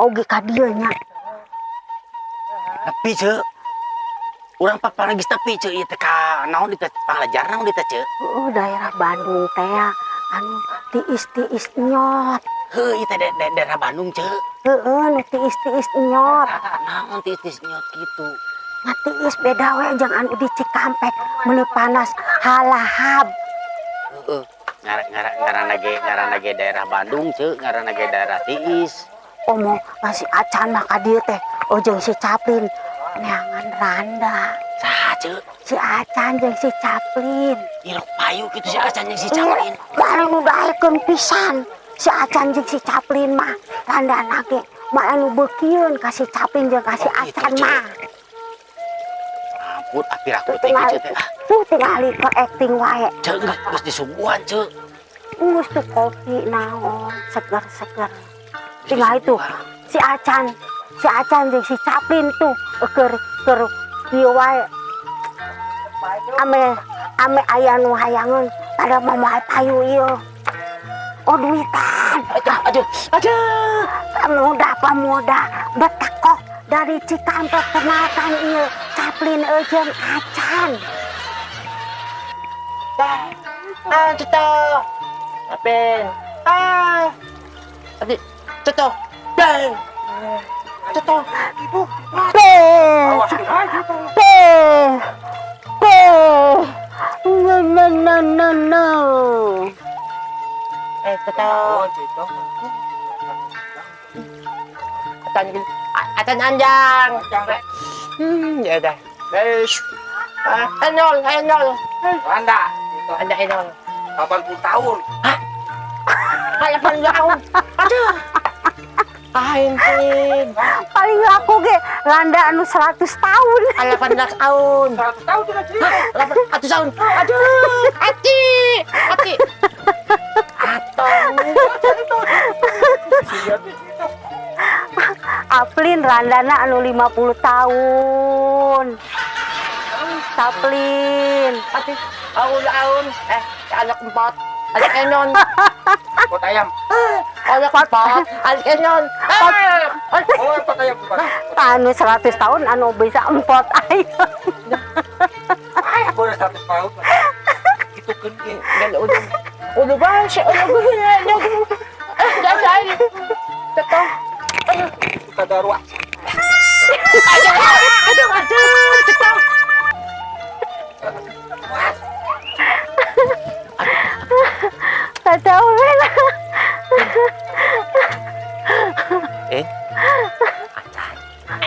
oge ka dieu nya. Nepi ceu. Urang paparang geus nepi ceu ieu teh ka naon di teh panglajar naon di teh ceu. Heeh, daerah Bandung teh anu tiis-tiis nyot. Heuh, ieu teh daerah Bandung ceu. Heeh, nu tiis-tiis nyot. Naon tiis-tiis nyot kitu? Ngatiis beda we jeung anu di Cikampek meuni panas halahab. Heeh, ngaranna ge daerah Bandung ceu, ngaranna ge daerah tiis. Omong masih acan mah ka dieu teh jeung si Caplin neangan randa. Saha ceu? Si Acan jeung si Caplin. Ilok payu kitu si Acan jeung si Caplin. Malah nu daekeun pisan si Acan jeung si Caplin mah randana ge malah nu beukieun ka si Caplin jeung ka si Acan mah. Ampun api raku teh kieu teh. Tuh tingali keur acting wae. Ceu geus disuguhan ceu. Geus tuh kopi naon seger-seger. Tinggal itu si Acan jeung si Caplin tuh keur kieu wae. Ame aya nu hayangeun pada mah moal payu ieu. Oh duitan. Aduh, aduh. Pemuda betakok dari Cikampek kenalkan ieu Caplin jeung Acan. Ah, ceto. Caplin. Ah. Aduh, ceto. Bang. Ceto. Ibu. B. B. B. No no no no no. Ceto. Acan anjang. Ya udah. Enol. Randa. Randa enol. 80 tahun. Hah? 80 tahun. Aduh. Ain. Paling laku ge randa anu 100 tahun. 18 tahun. 100 tahun sudah cerita. 800 tahun. Aduh. Ati. Atong. Aplin randana anu 50 tahun. Caplin. Ati. Aun. Anak empat. Anak enon. Pot ayam. Anak empat. Anak enon. Oh, pot ayam. Anu 100 tahun anu bisa empot ayam. Ay, boleh 100 tahun. Itu kan ge. Udah bang, udah. Jangan. Ceto. Aduh, kadarua. Aduh, ceto. Tak tahu lah. Acan.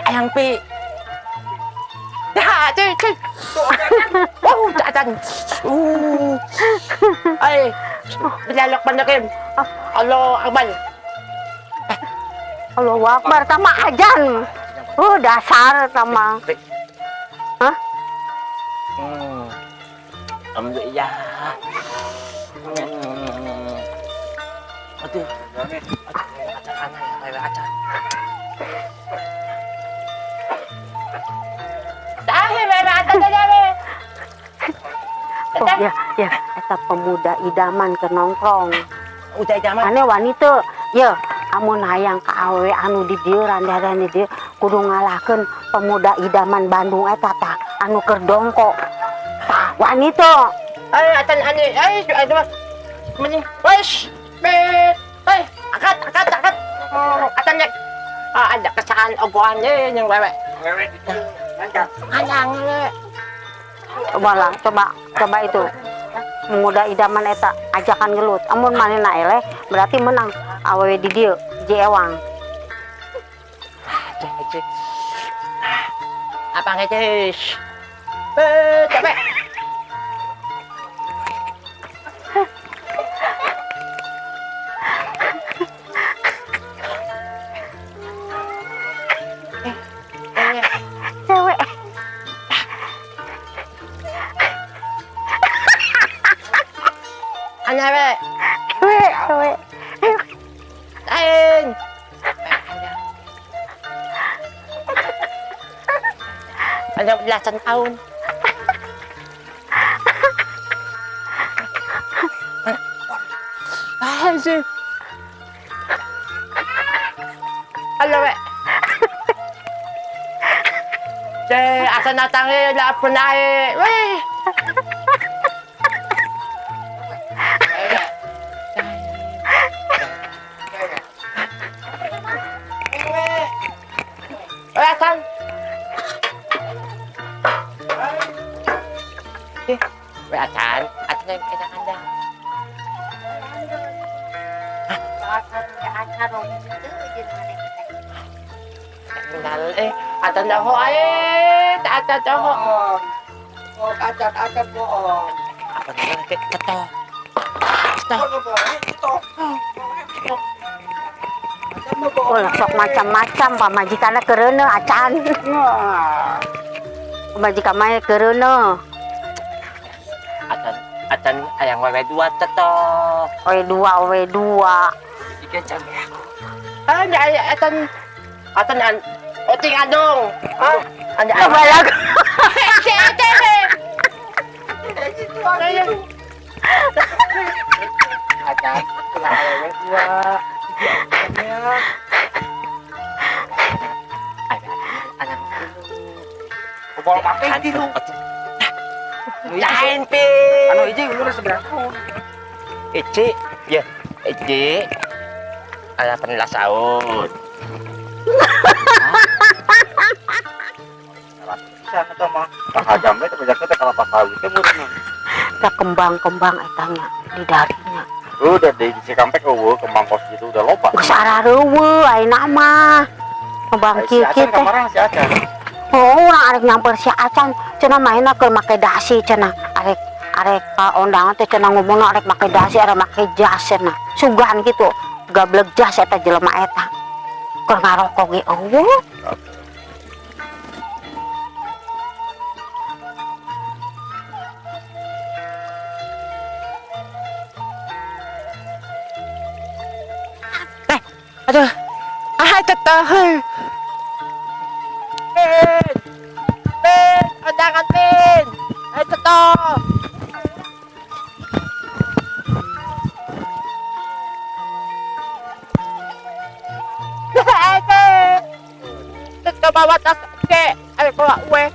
Ayang pi. Ya, cuy. Oh, acan. Ay, bilalok panakim. Allah Akbar. Allahu Akbar sama ajan. Dasar sama. Hah? Alhamdulillah. Aduh. Acan aneh ya, acan. Oh ya, ya, eta pemuda idaman ke nongkrong. Udah idaman. Ane wanita, ya, amun hayang ka awewe anu di dieu randaran di dieu kudu ngalahkeun pemuda idaman Bandung eta tah anu keur dongkok. Tah, wanita. Ay, atan ane, ay, aduh. Mending, wes, bet, ay, angkat. Atan ya. Ada kesaan ogoan deh yang wewe. Wewe itu. Anjang wewe. Coba lah, coba itu. Pemuda idaman eta ajakan gelut. Amun manehna eleh berarti menang awewe di dieu, je ewang. Cek. Apa ngece? Capek. Cewek. Aneh, cewek. Ain. Ada belasan tahun. Ah, sih. Halo, we. De, asa natangi lapun ae. Weh. Asan? Weh, asan? Asan yung kinakanda? Asan na ho ay? Asan na ho? Asan, asan po. Apa na lang? Ito. Ito. Oh, sok macam-macam pamajikanna keureuneuh acan. Pamajikan mah keureuneuh. Acan acan ayang wewe dua teto. Wewe dua, wewe dua. Ikan cabe aku. Ah, acan acan an oting adong. Ah, anda balag. Acan wewe dua. Lain pi. Anu hiji umur seberapa? Ici, ya, ici. 18 tahun. Bisa atau mah? Pakajamnya tapi jaknya kalau pakawin teh murna. Ka kembang-kembang etanya di darinya. Udah di Cikampek eueuh kembang kos gitu udah loba. Geus arareuweuh ayeuna mah. Kembang kieu teh. Kemarin si Acan. Oh, urang arek nyamper si Acan, cenah mainna keur make dasi cenah. Arek arek ka ondangan teh cenah ngomongna arek make dasi, arek make jas cenah. Sugan gitu, gablek jas eta jelema eta. Keur ngarokok ge eueuh. Aduh. Ah, teteh. Pin. Pin, undangan pin. Ayo teteh. Ayo, pin. Teteh bawa tas ke. Ayo bawa ue.